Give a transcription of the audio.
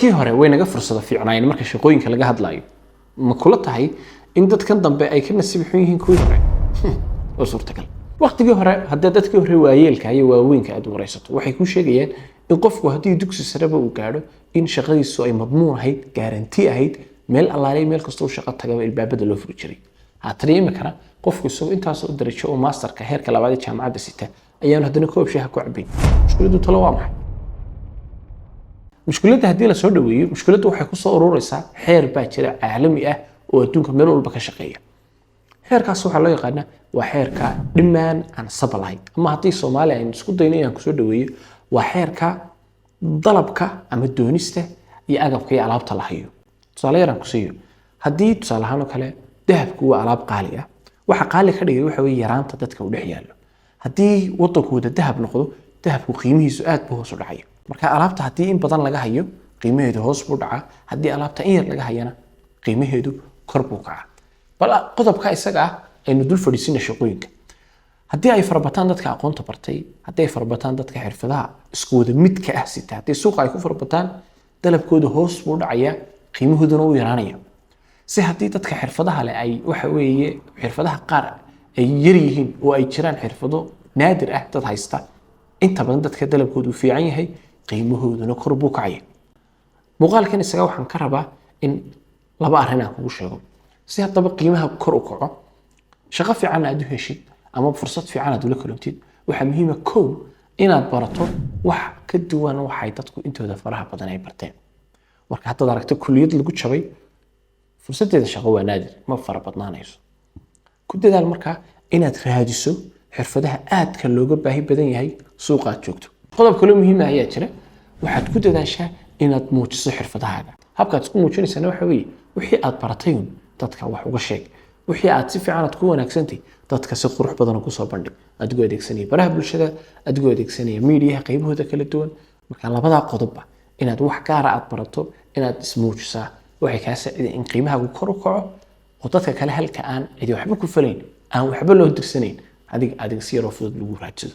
Dadkii hore way naga fursado fiicnaayeen marka shaqooyinka laga hadlayo. Ma kula tahay in dadkan dambe ay ka nasiib xun yihiin kuwii hore? Waa suurtagal. Waqtigii hore, haddii dadkii hore waayeelka iyo waaweynka aad waraysato, waxay kuu sheegayaan in qofku haddii dugsi sareba uu gaadho in shaqadiisu ay madmuun ahayd, guarantee ahayd, meel allaalay meel kastoo shaqo tagaba ilbaabada loo furi jiray. Haatana imikana qofku isagoo intaasoo darajo oo masterka heerka labaad ee jaamacadda sita ayaanu haddana koob shaaha ku cabayn. Mushkiladdu talo waa maxay? Mushkiladda haddii la soo dhaweeyo, mushkiladdu waxay kusoo urureysaa xeer baa jira caalami ah oo adduunka meel walba ka shaqeeya. Xeerkaas waxaa loo yaqaanaa waa xeerka demand and supply, ama haddii Soomaaliya aynu isku dayno inaan kusoo dhaweeyo, waa xeerka dalabka ama doonista iyo agabka iyo alaabta la hayo. Tusaale yaraan ku siiyo. Haddii tusaale ahaan oo kale dahabku waa alaab qaali ah, waxa qaali ka dhigay waxa weeye yaraanta dadka uu dhex yaallo. Haddii waddanku wada dahab noqdo, dahabku qiimihiisu aad buu hoos u dhacaya. Marka alaabta haddii in badan laga hayo, qiimaheedu hoos buu dhacaa. Haddii alaabta in yar laga hayana, qiimaheedu kor buu kacaa. Bal qodobka isaga ah aynu dul fadhiisina shaqooyinka. Haddii ay farabataan dadka aqoonta bartay, haddii ay farabataan dadka xirfadaha isku wada midka ah sita, haddii suuqa ay ku farabataan, dalabkooda hoos buu dhacayaa, qiimahooduna uu yaraanaya. Si haddii dadka xirfadaha leh ay waxa weeye xirfadaha qaar ay yar yihiin oo ay jiraan xirfado naadir ah dad haysta, inta badan dadka dalabkoodu uu fiican yahay, qiimahooduna kor buu kacaya. Muuqaalkan isaga waxaan ka rabaa in laba arrin aan kugu sheego. Si haddaba qiimaha kor u kaco, shaqo fiican aad u heshid ama fursad fiican aad ula kulantid, waxaa muhiima kow inaad barato wax ka duwan waxay dadku intooda faraha badan ay barteen. Marka haddaad aragto kuliyad lagu jabay, fursadeeda shaqo waa naadir, ma fara badnaanayso. Ku dadaal markaa inaad raadiso xirfadaha aadka looga baahi badan yahay suuqa aad joogto. Qodob kaloo muhiima ayaa jira. Waxaad ku dadaashaa inaad muujiso xirfadahaaga. Habkaad isku muujinaysana waxa weeye wixii aad baratay un dadka wax uga sheeg. Wixii aad si fiican aad ku wanaagsantay, dadka si qurux badan ugu soo bandhig, adigoo adeegsanaya baraha bulshada, adigoo adeegsanaya miidiyaha qaybahooda kala duwan. Marka labadaa qodobba, inaad wax gaara aad barato, inaad ismuujisaa, waxay kaa saacideen in qiimahaagu kor u kaco oo dadka kale halka aan cidi waxba ku falayn, aan waxba loo dirsanayn, adiga si yaroo fudud lagu raadsado.